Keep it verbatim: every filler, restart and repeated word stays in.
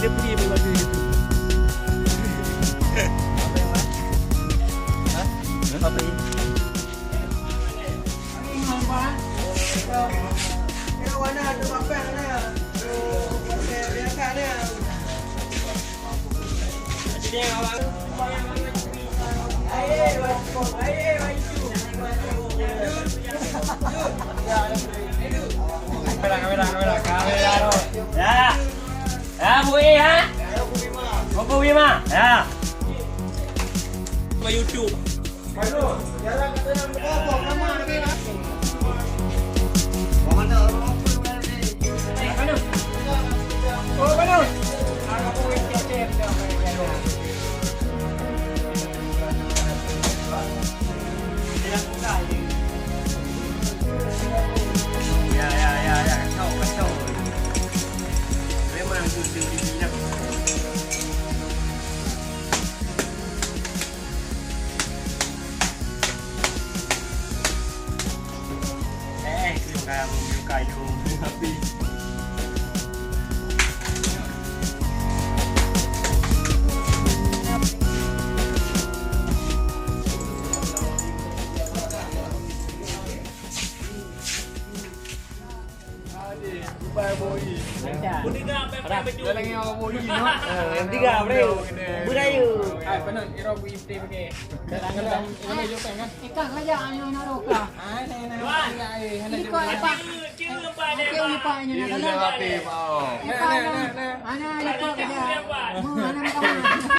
Free pun bagi gitu. Apa ini? Hah? Apa ini? Kamera, kamera, kamera, kamera. Ya. Ya, Bu E, ha? Buku Bima. Ya. Ke YouTube. Ya, ya, ya, ya, kacau, kacau. Memang tu teori nak. Eh, itu yang kayu, kayu, tapi Tiga, bro. Budaya. Ikan saja ayo nak roka. Ikut apa? Ikut apa ini nak kena? Ikut apa? Anak ikut kerja. Mana kamu?